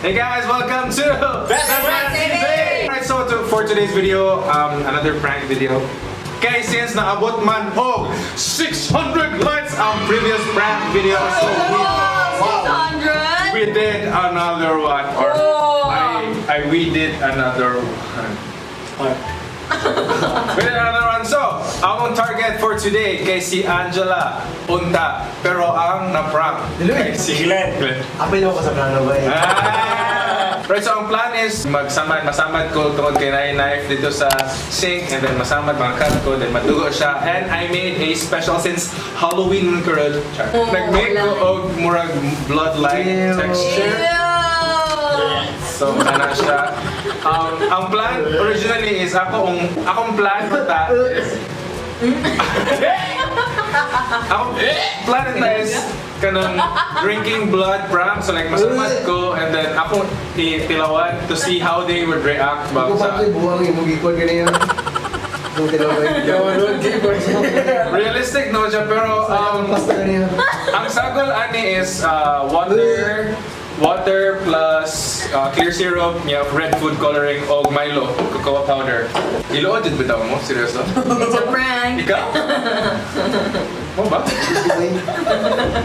Hey guys, welcome to Best Friends TV! Alright, so for today's video, another prank video. Kay since naabot man og 600 likes ang previous prank video, so Wow! 600? we did another one. Or Oh. I we did another one. We did another one. So, among target for today kay si Angela unta, pero ang na-prank kay si Glenn. Glenn. Apil ako sa plano ba eh. Ah! Right, so ang plan is magsamad, masamad ko tungod kay naay knife dito sa sink and then masamad mga cut ko, then madugo siya. And I made a special since Halloween karon. Char. Oh, Nag-make ko wala. og murag blood-like Ew. texture. Ew! So, kana siya. Ang plan originally is akong plan ta is akong plan ta is kanang drinking blood prank. So like masamad ko and then akong itilawan to see how they would react ba Ako sa pa buwang imong gikon ganyan. Kung tinawag. Realistic no siya, pero Pasta ganyan. ang sagol ani is water plus clear syrup niya, red food coloring og Milo cocoa powder. Iluod jud bitaw mo, seryoso? It's a prank. Ikaw? Mo ba?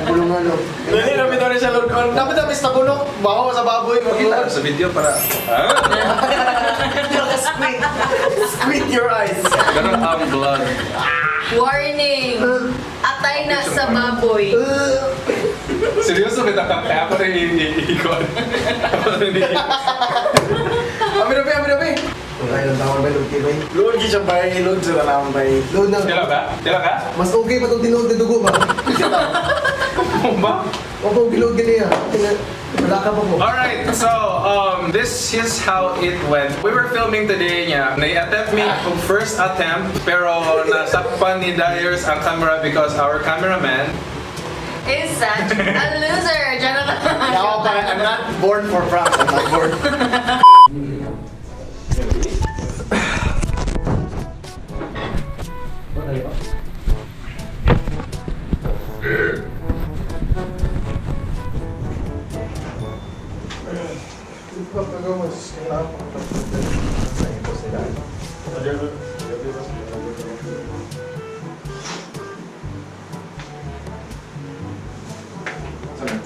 Bulungan no. Dali, napit na siya load on. Napit na sa bunok. Baho sa baboy. Pakita sa video para ah, Squint. Squint your eyes. ganun ang blood. Warning! Atay na sa baboy. Seryoso kita ka kaya ako rin iikot. Ako rin Amin na, amin na. Ay, lang tawag ba okay ba? Load siya bay. Load sa tanawang bay. Load na. Tila ba? Tila ka? Mas okay pa itong tinuod na dugo ba? Mo ba? Opo, giload ganyan. Wala ka pa po. Alright, so this is how it went. We were filming today niya. Nai-attempt me og first attempt, pero nasakpan ni Dyers ang camera because our cameraman Is such a loser. Jonathan. Ako parang, I'm not born for pranks. I'm not born.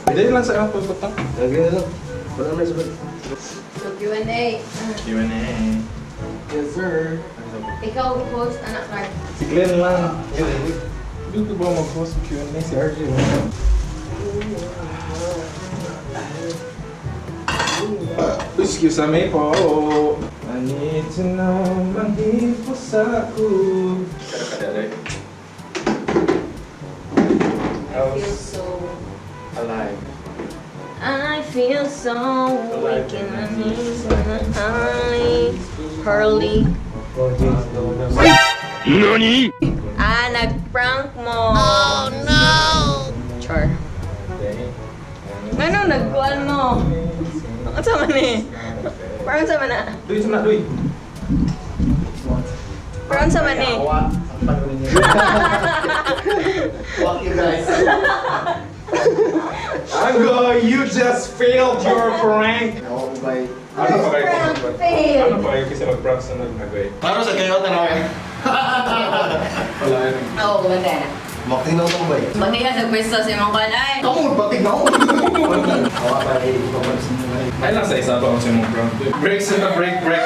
Hindi lang sa imong pagbuta. Lagi na lang. Wala na sabad. So, Q&A. Q&A. Yes, sir. Ikaw host, anak Mark. Si Glenn lang. Hindi ko ba mag-host ng Q&A si RJ? Excuse me po. I need to know manghipos sa ako. Kada. I feel so... Alive. I feel so weak in my knees when I'm Harley. Hurley. Oh, James. Ah, nag-prank mo. Oh, no! Char. Ano, nagkuhan mo? Ano sa man eh? Parang sa man na? Duy, sa na, duy. Parang sa man eh? Awa. Ang pagod niya. Fuck you guys. Ango, you just failed your prank. Ako bay. Ano pa kayo? Prank fail. Ano pa kayo kasi mag-prank sa nag-agoy? Para sa kayo, tanawin. Wala yun. Oo, ganda na. Makting na ako ba? Bagay sa pwesto sa imong kuan ay. Kamu, batig na ako. Awa bay. Ay lang sa isa pa kung sa imong prank. Break sa na break, break.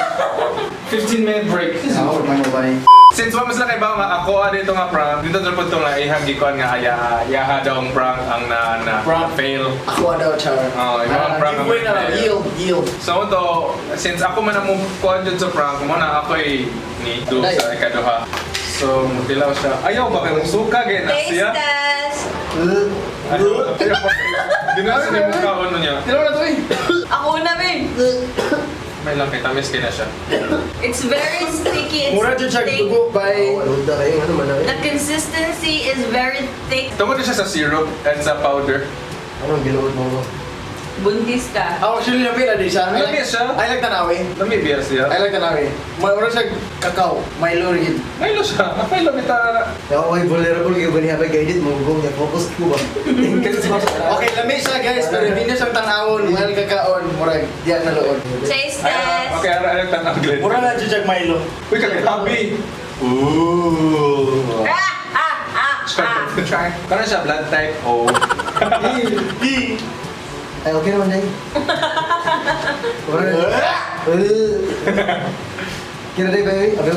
15-minute break. Ako, may bay. Since wa mas na kay ba nga ako dito nga prank, dito na po ito nga ihang gikuan nga aya yaha daw ang prank ang na Prank. fail. Ako daw, char. Oh, ikaw ang prank ang Giveaway na lang. fail. Yield, yield. So to, since ako man ang kuan dyan sa prank, mo na ako'y ni do sa ikaduha. So mutilaw siya. Ayaw ba kay suka gay na Taste siya? test. Ayaw. Ginasa niya mukha ano niya. Tilaw na to eh. Ako na, babe. May lang kay tamis kay na siya. It's very sticky. It's Mura dyan siya, thick. dugo bay. Load na kayo. Ano man na The consistency is very thick. Tungod na siya sa syrup and sa powder. Anong giload mo ko? Buntis ka. Ako actually lami na din siya. I Lami like, siya. I like tanawi. Lami biya siya. I like tanawi. Mura siya kakao. Milo rin. Milo siya. Milo bita na. Ako ay vulnerable kayo ba niya ba guided mo gong niya focus ko ba? Okay, lami siya guys, pero hindi niya siyang tanawon while kakaon, murag diyan na loon. Taste Ay, test. okay, ara ara tanaw Glenn. Mura na jud Milo. Uy, kagabi. Ooh. Ah! Ah! Ah! Ah! Try. Karon siya blood type O. Ay, okay naman day. Kira day ba yun? Abi,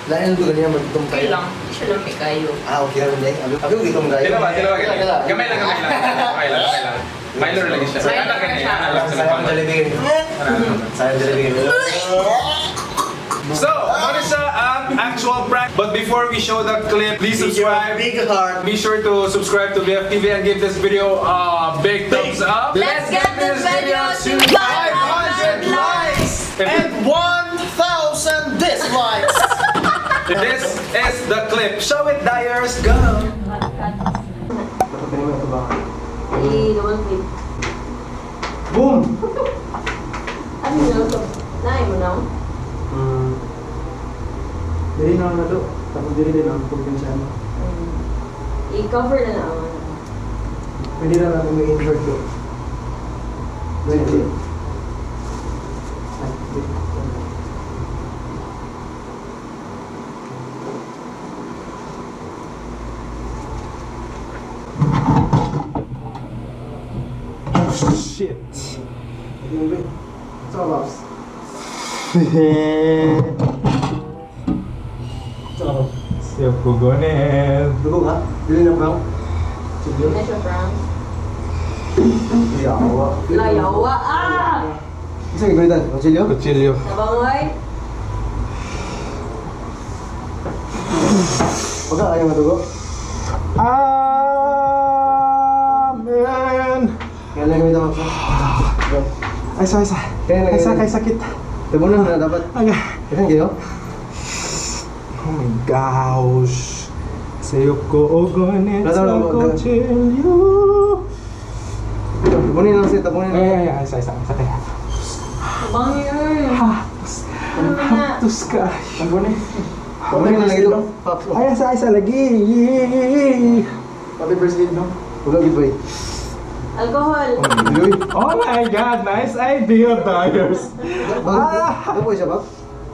lain ko ganyan magitong Okay kayo. lang. Hindi siya lami kayo. Ah, okay naman day. Abi, abi gitong kayo. Kila ba? Kila ba? Kila, kila. Gamay lang, gamay lang. Gamay lang, gamay lang. Milo lagi siya. Milo Anak na niya, siya. anak lang sila. Sayang Jollibee ganyan. Sayang Jollibee ganyan. So, what is ang actual prank? But before we show the clip, please subscribe. Big heart. Be sure to subscribe to BFTV and give this video a big thumbs up. Let's get this video to 500 likes! And 1,000 dislikes! This is the clip. Show it, Dyers. Go. Eh, double click. Boom! Ano yun? Naay mo na? Dili na na do. Tapos dili din ang pagkansya mo. I-cover na lang. Pwede na natin may insert do. Pwede. Ay, wait. Shit. Wait. So, Pops. So, Siya pugonet. Dugo ka? Dili na prank? Hindi na siya prank. Yawa. Layawa! Ah! Isa gagawin? Kutsilyo? Kutsilyo. Nabangoy? Baga, ayaw matugo? Amen. Kaya lang gamitan mo siya. Ay, sa, sa. Kaya lang Ay, sa, gamitan. kay sakit. Tabunan na dapat. Aga. Ilan kayo? Oh my gosh. Sayo ko ogonet Wala, sa wala, wala. kutsilyo. Tabunin lang siya, tabunin Ay, lang. ay, ay, sa, sa, sa kaya. Nabangoy yun. Ano na? Tus ka. Tabunin. Tabunin lang ito. Pops. oh. Ay, sa, sa, lagi. Pati first aid, no? Wala gid boy. Alcohol. Luy. Oh my God, nice idea, Dyers. Ah! Ano po siya, Pops?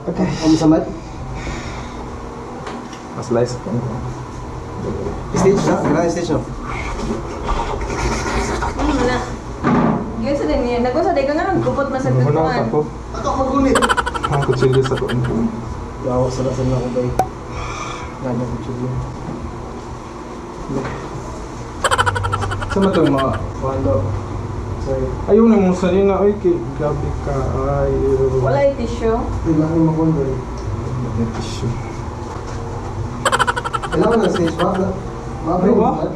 Okay. Ang samad? Mas slice ko. Stage na? Kailangan stage na. Ano mo na? Gyud sa din niya. Nagkusa di ka nga nang gupot man sa Ano tutuan. ako? Ako magunit. Ang kutsilyo sa tuon ko. Yawa, sala-sala ako boy. Lalo ko chilyo. Sa matong mga Wando. Sorry. Ayaw na mong salina. Ay, kay grabe ka. Ay, Wala yung tissue. Kailangan mo makuha boy. May tissue. Kailangan ng stage ba? Mabre Ano ba? yung samad?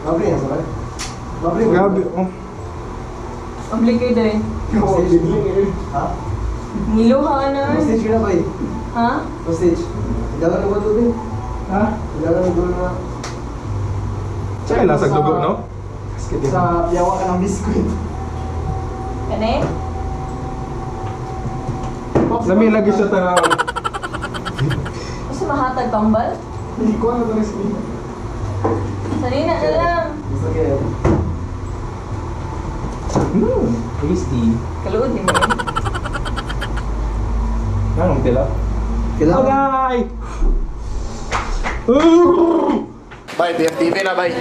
Mabre yung samad? Mabre yung Grabe, oh. Obligay din. Stage? Ha? Niluha ka na. Stage ka na boy. Ha? Stage. Kailangan mo ba tubig? Ha? Kailangan mo na. Tsaka lasag dugo, no? Sa yawa ka ng biscuit. Kani? Lami lagi siya tanaw. Gusto mahatag tambal? Hindi ko alam ang recipe. Sarina na lang. Gusto kayo. Tasty. Kaluod ni mo yun. Anong tila? Kailangan. Agay! Bye, BFTV na, bye.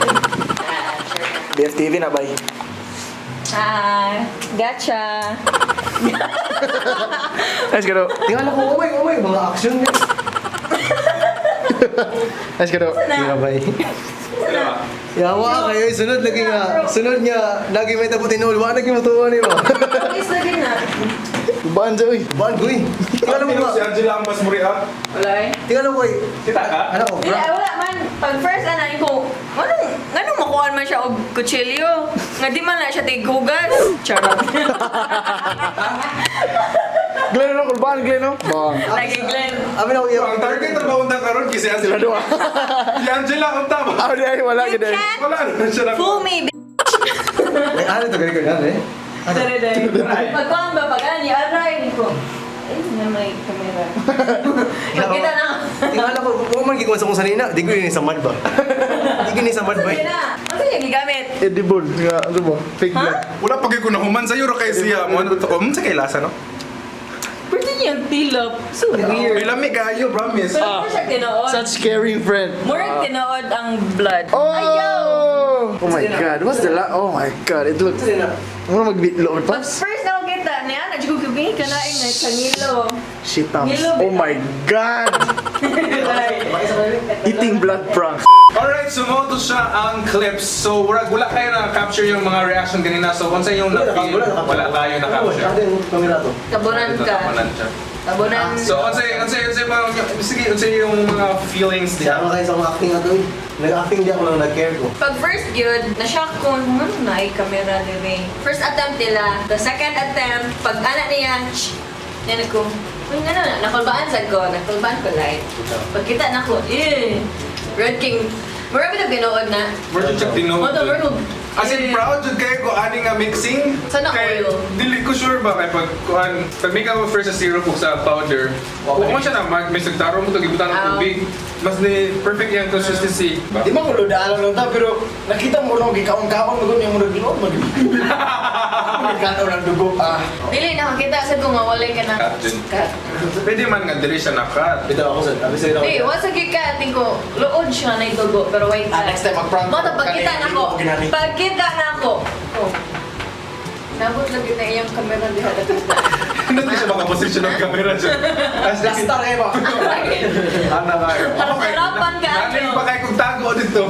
BFTV na, bye. Ah, gotcha. Let's go. Tingnan ko, umay, umay, mga action niya. Let's go. Tingnan ba Yawa kayo, sunod lagi nga. Sunod nga, lagi may taputin ulo. Wala lagi matuwa ni ba? Is lagi na. Baan dyan, uy. Baan ko eh. Tingnan mo Si ba? Angela ang mas muri up. Wala eh. Tingnan mo eh. Kita ka? Ano ko? Dili, ay, wala man. Pag first ana ko, anong anong makuha man siya og kutsilyo? Nga di man na siya tighugas. Charot. Glenn, no? Kulbaan, Glenn, no? Bang. Lagi Glenn. Amin ako iyo. Ang target ang maunta karon kasi si Angela. Sila duha. Si Angela unta ba? Ah, di ay, wala, You gid ay. can't Wala na siya na. fool me, b***h. Ay, ano to ganito yan eh? Sorry, day. Pagkuhan ba, pag ano, aray, ko. Ay, na may camera. Pagkita na. Tingala ko, kung man gikuha sa kung sanina, di ko yun samad ba? Di ko yun samad ba? Ano na? Ano yung gigamit? Edible. Nga, ano ba? Fake Ha? blood. Wala pa gyud ko nahuman sa'yo ra kay siya. Mo ano to? Sa kay lasa no? Pwede niyang tilap. So weird. May lami kayo, promise. Pero more siya tinuod. Such caring friend. More tinuod ang blood. Oh! Ayaw! Oh my God, what's the la? Oh my God, it looks. Mura mag-load Pag pass. first na kita niya, nagsigugubing ka na yung kangilo. Shit thumbs. Ngilo, Oh my God! Eating blood prank. Alright, so mo to siya ang clips. So wala wala kayo na capture yung mga reaction kanina. So kung sa yung na-feel, wala tayo na-capture. Ano yung kamera to? Tabunan ka. Tabunan siya. Tabunan. So unsay mga sige, unsay yung mga feelings Siya niya. ako kayo sa mga acting ato eh. Nag-acting di ako lang nag-care ko. Pag first yun, na-shock ko, ano na ay camera dire. First attempt nila, the second attempt, pag ana niya, shh, yan ako, uy, nga na, nakulbaan sad ko, nakulbaan ko light. Pagkita na ko, eh, Red King, marami na ginood na. Mura siya tinuod. Mo to, mura As in, proud jud kayo ko ani nga mixing. Sana Kay, oil. dili ko sure ba kay pag kuan pag make ako first sa syrup ug sa powder. Kung mo siya na mag may taro mo to gibutan ng Ah. tubig. Mas ni perfect yung consistency. Ba? Di man ko ludaalan lang ta, pero nakita mo nung gikaon-kaon mo yung murag ginoon mag. Nagkaon ng dugo. Ah. Dili, nakakita sa kung mawalay ka na. Cut dun. Cut. Pwede man nga dili siya na-cut. Bitaw ako sa, abi sa'yo Di, ako. once again ka, tingko, luod siya na dugo, pero wait. Ah, next time mag-prank Mo to, ko. pagkita Kanina, na ko. hindi ko ginani. Pagkita na ako. Oh. Nabot lagi na iyang camera diha dapita. Hindi siya makaposisyon ng camera dyan. As in, Last star kayo ba? Ana kayo. Harap-harapan ka, ano? Naning pa kayo kung tago dito.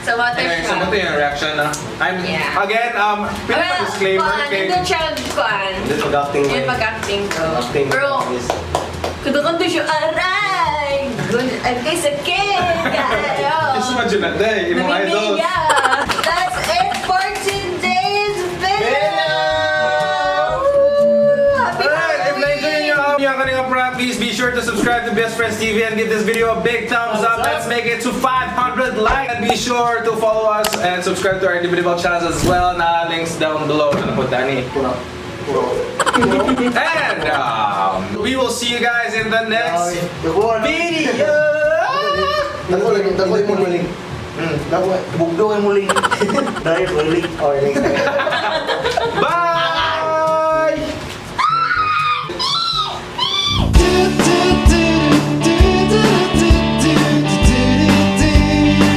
Sa water Anyway, siya. so mo to yung reaction na. I'm, Yeah. again, pinaka-disclaimer Kuan, kay... nindot siya, kuan. Hindi, pag-acting. Yun pag-acting ko. Acting. Pero, Yes. kudukan to siya, aray! Good, ay, kay sakit! Kaayo! Yes, imagine na, day, imong idol. Namimiya! That's it for today's video! Woo! Happy Alright, if na-enjoy Halloween! nyo ang yung kaninga prank, please be sure to subscribe to Best Friends TV and give this video a big thumbs up. Let's make it to 500 likes. And be sure to follow us and subscribe to our individual channels as well. Na links down below. Ano po, Danny? Puro. Puro. And we will see you guys in the next video! Dako lagi, dako yung muling. Dako, bugdo kay muling. Dahil muling. Okay, next time.